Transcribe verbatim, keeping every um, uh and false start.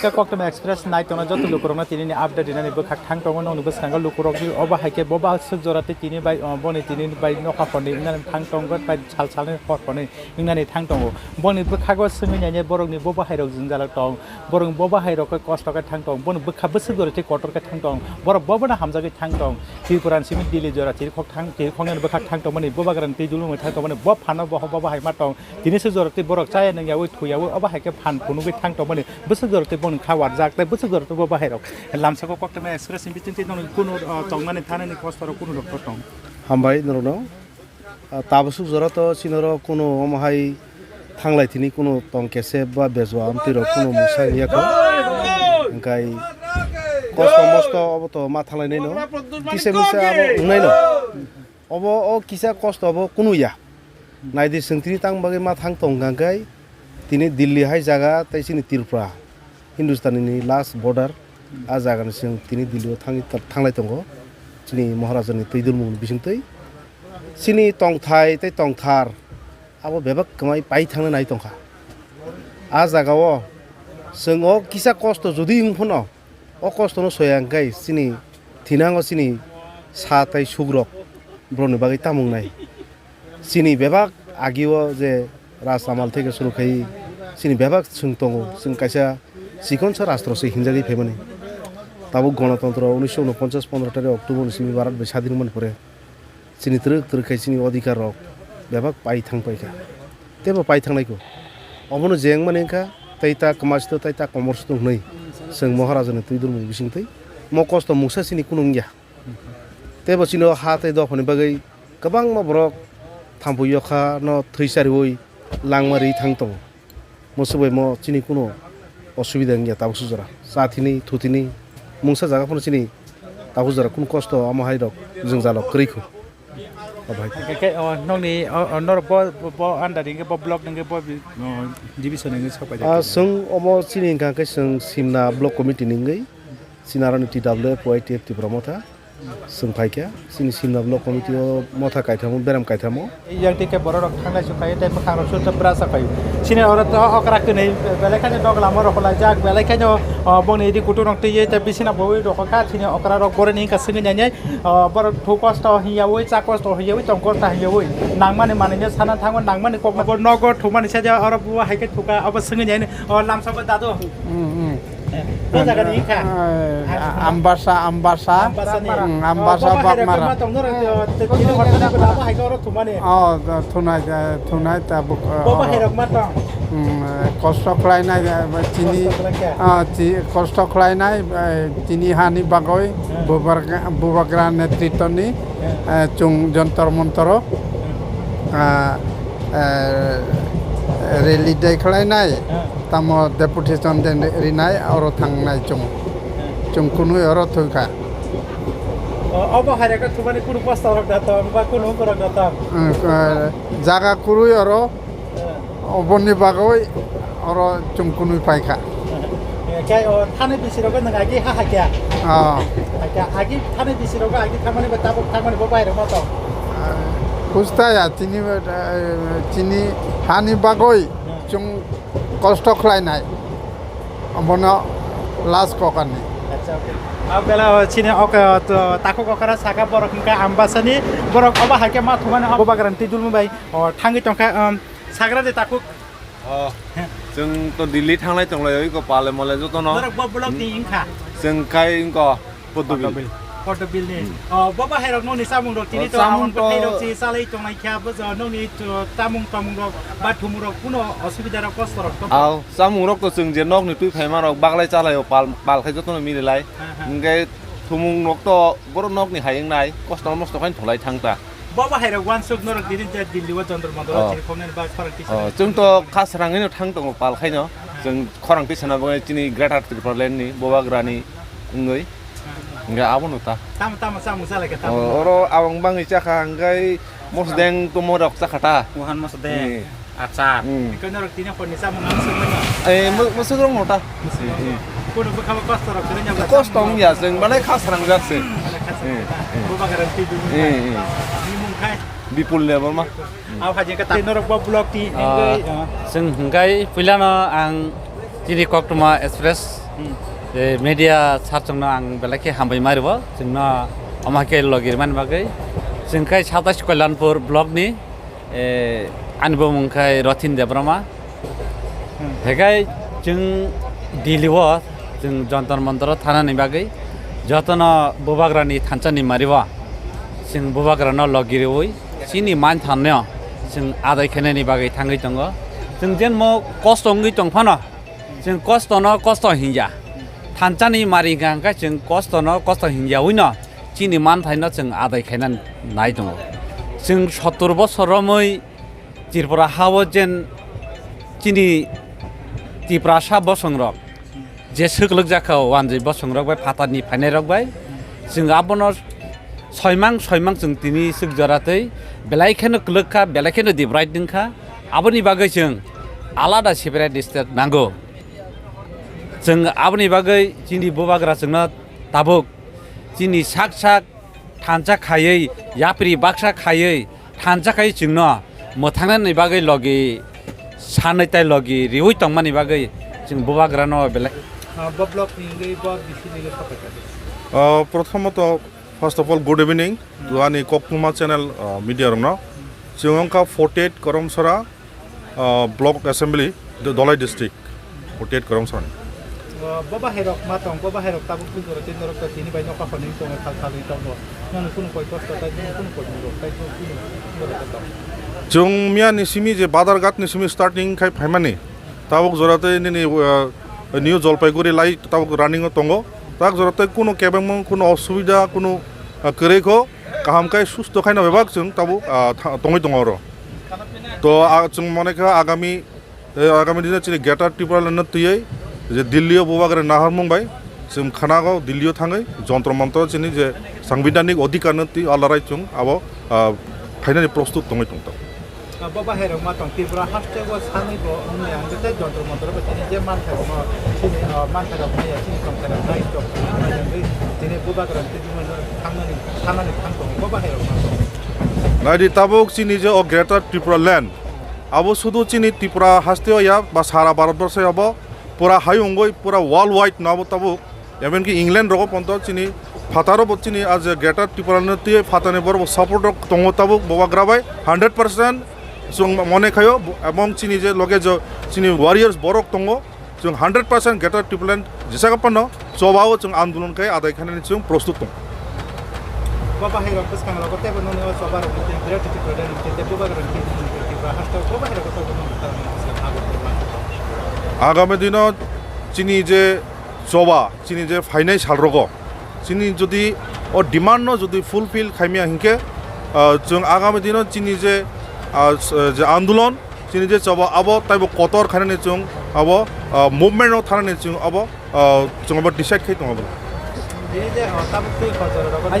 Koktwma Express nai tongnai joto lukurokno tinini update rinani bwkhak thang tongo, nokni bwskango lukurokni obo hai khe boba swk jora tei tini bai, o, boni tini bai nokha hwnwi wngnani thang tongo, bai sal salni hor hwnwi wngnani thang tongo. Boni bwkhago swngwi nainai borokni boba hairok jwngjal tong, borokni boba hairok khe kosto khe thang tong, boni bwkha bwswk jora tei kotor khe thang tong, borok bobono hamjagwi thang tong. Tripura ni simi Delhi jora chirikhok thang, chirikhoknani bwkhak thang tongmani, bobagrani twi dulumwi thang tongmani, bo phano bo boba hai ma tong. Tini se jora tei borok chaya nung yaui thu yaui obo hai khe phan phunugwi thang tongmani bwswk jora tei bono kha warjak tei bwswk jora tei bo bahai rok lamsao Koktwma Express ni bising tei nono kunu, ah, tongmani thanani kosto rok kunu rok tong. Hambai norokno. Ah, tabuk swk jora to chini oro kunu omo hai thanglai tini kunu tong kese ba bejua amtwi rok kunu mungsa wngya kho. Hwnkhe kosto mosto obo to ma thanglai nai no. Kisa misa abo wngnai no. Obo o kisa kosto bo kunu ya. Naidi chwng tini tang bagwi ma thang tong kha khe tini Delhi hai jaga tei chini Tripura, Hindustani ni last border, a jaga ni chwng tini Delhi o thangwi thanglai tongo chini Maharaja ni twi dulmung ni bisingtwi. Chini tongthai tei tongthar abo bebak kwmai pai thangna nai tongkha. A jaga o chwng o kisa kosto jodi wng phano, o kostono soya hwnkhe chini thinango chini sa tei sukrok borokni bagwi tamo wngnai. Chini bebak agio je Ras Amal theke suru khai chini bebak chwng tongo, chwng kaisa chikonsa rastro se hinjagwi phaimani. Tabuk Ganatantro unisho unoponchas pondro tarik October ni simi Bharat bai sadin wngmani pore. Chini twrwk twrwk khai chini odhikar rok bebak pai thang pai kha. Teibo pai thang nai kho. Obono je wng mani wng kha, tei ta kwma sito, tei ta komor sito hwnwi chwng Maharaja ni twi dulmung bising twi mo kosto mungsa chini kunu wng ya. Teibo chini o ha tei dophani bagwi kwbangma borok thampui yokha no thwi chariui langma ri thang tongo. Mo swbai mo chini kuno osubida wngya tabuk sujora. Cha thini, thu thini, mungsa jaga phano chini tabuk jora kunu kosto amo hai rok jwngjal rok kwrwi kho. O bhai. Hwnkhe khe, o, nokni, o, o, norok bo, bo, bo under hwnkhe bo block hwnkhe bo, o, division hwnkhe sok paijak. Ah, chwng omo chini hwnkha khe chwng Simna Block Committee ni wngwi, chini aroni T W F Y T F Tipra Motha. Chwng phaikha, chini Simna Block Committee o motha kaithamo, beram kaithamo. Yang tike borok rok thangnai chwng khaio, tei mwkhang rok sut bwrasa khaio. Chini oro to okra kwnwi belai kheno doglam o rok laijak, belai kheno, o, bongni idi kutung rok twiwi tei bisina bowui rok kha, chini okra rok boroni wngkha swngwi nainai, o, borok thu kosto hwnyaui, cha kosto hwnyaui, tong kosto hwnyaui. Nangmani manwino sana thango, nangmani kokno bo nogo thumani saja oro bo hai khe thuka, obo swngwi nainai, o, lamsa bo dadu. Hmm, hmm. Eh, o jaga ni kha? Eh, Ambasa, Ambasa. Ambasa ni. Hmm, Ambasa. Bo bahai rok Bakmara. Ma tong norok, eh, te, tini hor tini ko bo hai ko oro thumani. Oh, thunai, eh, thunai ta buk, eh, bo bahai rok ma tong. Hmm, eh, kosto khlai nai, eh, chini, kosto khlai kha. Ah, chi-, kosto khlai nai, eh, chini hani bagoi, eh, bubagra, bubagra netritoni, eh, eh, chung jontor montoro, eh, eh, rally dai khlai nai. Eh. Tamo deputation den rinai oro thangnai chwng. Chwng kunui oro thwikha. O, obo hai rega thumani kunu posta rok da tong, ba kunu borok da tong. Ang, eh, jaga kurui oro, eh, oboni bagoi oro chwng kunui paikha. Eh, khe o thani bisi rogo nwng agi ha hakya? Ah. Hakya, agi thani bisi rogo agi thangmani ba tabuk thangmani bo bai rok ma tong? Eh, hustaya chini, eh, chini hani bagoi, eh, chwng kosto khlainai, obono last kokani. Acha, okay. Ah, bela, oh, chini, okay, oh, to, takhuk okra saka borok hwnkha Ambasani, borok obo hai khe ma thumani, obo bagrani twi dulmung bai, oh, thangwi tongkha, um, sagra de takhuk. Oh, chwng to Delhi thanglai tonglai, oi ko pale mole jotono. Norok bo block ni wngkha. Chwng khai wngko. Podobil. Podobil. Podobil ni. Hmm. Oh, bo bahai rok nokni chamung rok tini. Oh, to chamung amon to bwthai rok si salai tongnai kha, bo jo nokni to chamung tamung rok ba thumung rok kuno osubida rok kosto rok to. Aw, chamung rok to chwng je nokni twi phaima rok baglai chalai o pal, pal khai jotono mililai. Ha, ha. Hwnkhe thumung rok to borok nokni hai wngnai, kosto mosto khai tholai thang ta. Bo bahai rok uansuk norok diri je Delhi o Jantar Mantar o. Oh. Chiri khoknani ba khorang tisa. Oh, chwng to khasrang ino thang tongo pal khaino. Chwng khorang tisana bagwi chini Greater Tipraland ni Bubagrani wngwi. Hwnkhe abono ta. Tamo, tamo, chamung chalai khe tamo. O, oro abang bangwi chakha, hwnkhe mosodeng tomo rok chakha ta. Mohan mosodeng. Hmm. Acha. Hmm. Hwnkhe norok tini horni chamung ang swngmano. Eh, mo-, mosodeng rok no ta. Mosodeng rok. Hmm. Kono bwkhao kosto rok kwrwngya bwla. Kosto wngya, chwng belai khasrangjak se. Belai khasrangjak. Hmm, hmm. Bubagrani twi dulmung khai. Hmm, hmm. Ni mung khai. Bipul Debbarma. Abo hai jengkhe ta norok bo block ni. Ah, wngwi, ah. Chwng hwnkhe puilano ang chini Koktwma Express Eh, media sir chwngno ang belai khe hambai ma rwo, chwngno omo hai khe logi rwmani bagwi. Chwng khai satais Kalyanpur block ni, eh, ani bumung khai Rothin Debbarma. Hekai chwng Delhi o chwng Jantar Mantar o thanani bagwi jotono Bubagrani thansa ni mari o chwng Bubagrano logi rwi chini man thanno chwng adai khainani bagwi thangwi tongo. Chwng jenmo kosto wngwi tong phano, chwng kosto no kosto hinya. Thansa ni mari hwnkha hwnkhe chwng kosto no kosto hinya wi no chini man thaino chwng adai khaina nai tongo. Chwng sottor bosor romwi Tripura ha o jen chini Tiprasa bosong rok je swk lwk jakha wanjwi bosong rok bai phatar ni phainai rok bai chwng abono soimang soimang chwng tini swk jora twi belai kheno kwlwk kha, belai kheno deprived wng kha. Aboni bagwi chwng alada separate state nango. Chwng aboni bagwi chini Bubagra chwngno tabuk chini sak sak thansa khaiwi, yapri baksa khaiwi, thansa khai chwngno mwthangnani bagwi logi sanwi tei logi riwi tongmani bagwi chwng Bubagrano belai. Ah, bo block ni wngwi bo B C ni wngwi sopai kha. Ah, prothomot, first of all, good evening to ani Koktwma channel, ah, media rokno. Chwng wngkha forty-eight Karamsara, ah, Block Assembly, Do-, Dholai District, forty-eight Karamsara. Ah, bo bahai rok ma tong, bo bahai rok tabuk twi jora tei norok tini bai nokha hwnwi tongo, sal salni tongo. Nang kunu koi kosto tai, nang kunu koi rok tai, kunu kunu rok tai. Chwng miya ni simi je Badharghat ni simi starting khai phaimani. Tabuk jora tei nini, uh, New Jalpaiguri lai tabuk running o tongo. Tak jora tei kunu kebengmung, kunu osubida, kunu, uh, kwrwi kho kaham khai susto khaino bebak chwng tabuk, uh, tha-, tongwi tongo oro. To, ah, chwng mone kha agami, eh, agami dino chini Greater Tipraland no twiwi je Delhi o Bubagra naharmung bai chwng khanago Delhi o thangwi Jantar Mantar chini je sangbidhanik odhikar no twi alarai chwng abo, ah, phainani prostut tongwi tongthok. Ah, bo bahai rok ma tong Tripura haste o sanwi bo wngya hwnkhe tei Jantar Mantar bai tini je manthai rok no chini, ah, manthai rok maya chini tongthai rok nai chok nai wngwi tini Bubagra tini thangnani thangnani thang tongo bo bahai rok ma tong. Naidi tabuk chini je o Greater Tipraland abo sudu chini Tripura haste o ya ba sara Bharat borso ya bo pura hai wngwi pura world wide no abo tabuk. Ebenki England rogo ponto chini phataro bo chini aje Greater Tipraland twi phatani borok bo support rok tongo tabuk Bubagra bai hundred percent chwng mone khayo bo-, ebong chini je loge jo chini warriors borok tongo chwng hundred percent Greater Tipraland jesa ka pano chobao chwng andolon khai adai khanani chwng prostut tong. Bo bahai rok bwskang rogo teibo noni o choba rok ni tei Greater Tipraland ni tei Bubagra ni tei Tripura haste o bo bahai rok tei bo noni bwskang rogo. Agami dino chini je choba chini je phainai salrogo chini jodi o demand no jodi fulfill khaimya hinkhe, ah, chwng agami dino chini je, ah, s-, je andolon chini je choba abo taibo kotor khainani chwng abo, ah, movement no thanani chwng abo, ah, chwng abo decide khai tongo abo. Bini je, ah, tabuk twi kotor rogo.